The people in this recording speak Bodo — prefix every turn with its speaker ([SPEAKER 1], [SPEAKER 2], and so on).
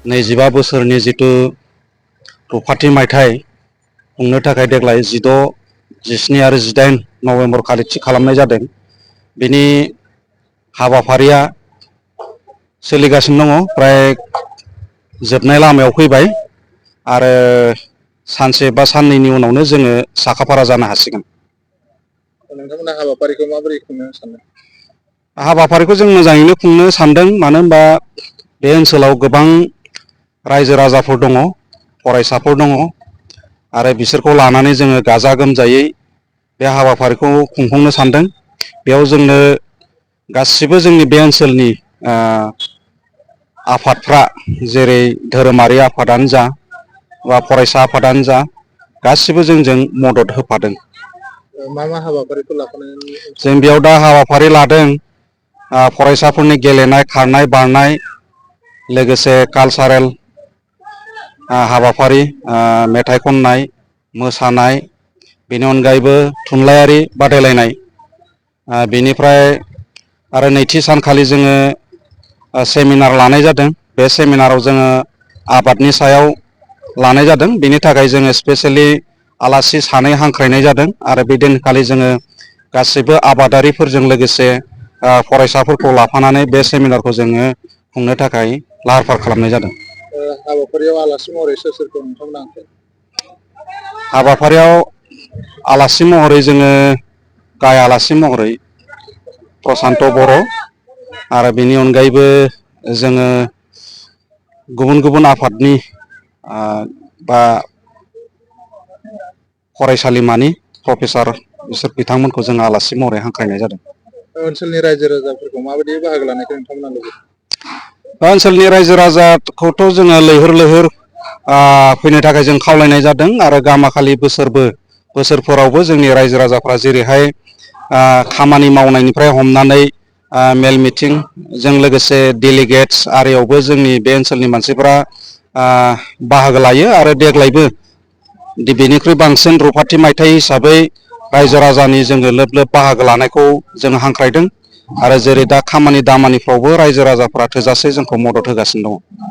[SPEAKER 1] नैजिबा बोसोरनि जितु रुफाथि मायथाइ खुंनो थाखाय देग्लाय 16, 17 आरो 18 नभेम्बर खालि थि खालामनाय जादों। बिनि हाबाफारिया सोलिगासिनो दङ, प्राय जोबनाय लामायाव फैबाय आरो सानसे बा साननैनि उनावनो जोङो साखाफारा जानो हासिगोन।
[SPEAKER 2] नोंथांमोना हाबाफारिखौ माबोरै खुंनो सानदों?
[SPEAKER 1] हाबाफारिखौ जों मोजाङैनो खुंनो सानदों, मानो होनबा बे ओनसोलाव गोबां रायजो राजाफोर दङ, फरायसाफोर दङ आरो बिसोरखौ लानानै जोङो गाजा गोमजायै बे हाबाफारिखौ खुंफुंनो सानदों। बेयाव जोंनो गासिबो जोंनि बे ओनसोलनि आफादफ्रा, जेरै धोरोमारि आफादानो जा बा फरायसा आफादानो जा, गासिबो जोंजों मदद होफादों।
[SPEAKER 2] मा मा हाबाफारिखौ लाफानाय?
[SPEAKER 1] जों बेयाव दा हाबाफारि लादों फरायसाफोरनि गेलेनाय, खारनाय, बारनाय, लोगोसे कालसारेल हाबाफारि, मेथाइ खननाय, मोसानाय, बेनि अनगायैबो थुनलाइयारि बादायलायनाय। बेनिफ्राय आरो नैथि सानखालि जोङो सेमिनार लानाय जादों। बे सेमिनाराव जोङो आबादनि सायाव लानाय जादों। बेनि थाखाय जोङो स्पेसियेलि आलासि सानै हांख्रायनाय जादों आरो बे दिनखालि जोङो गासिबो आबादारिफोरजों लोगोसे फरायसाफोरखौ लाफानानै बे सेमिनारखौ जोङो खुंनो थाखाय लाहार फाहार खालामनाय जादों।
[SPEAKER 2] हाबाफारियाव आलासि महरै सोर सोरखौ नोंथांमोना हांख्रायदों?
[SPEAKER 1] हाबाफारियाव आलासि महरै जोङो गाहाय आलासि महरै प्रसान्त बर' आरो बेनि अनगायैबो जोङो गुबुन गुबुन आफादनि बा फरायसालिमानि प्रफेसार, बिथांमोनखौ जों आलासि महरै हांख्रायनाय जादों।
[SPEAKER 2] ओनसोलनि रायजो राजाफोरखौ माबायदि बाहागो लानायखौ नोंथांमोना लुबैदों?
[SPEAKER 1] ओनसोलनि रायजो राजाखौथ' जोङो लैहोर लैहोर फैनो थाखाय जों खावलायनाय जादों आरो गामाखालि बोसोरफोरावबो जोंनि रायजो राजाफ्रा जेरैहाय खामानि मावनायनिफ्राय हमनानै मेल मिटिंजों लोगोसे डेलिगेट्स आरियावबो जोंनि बे ओनसोलनि मानसिफोरा बाहागो लायो आरो देग्लायबो बेनिख्रुइ बांसिन रुफाथि मायथाइ हिसाबै रायजो राजानि जोङो लोब लोब बाहागो लानायखौ जों हांख्रायदों आरो जेरै दा खामानि दामानिफ्रावबो रायजो राजाफ्रा थोजासे जोंखौ मदद होगासिनो दङ।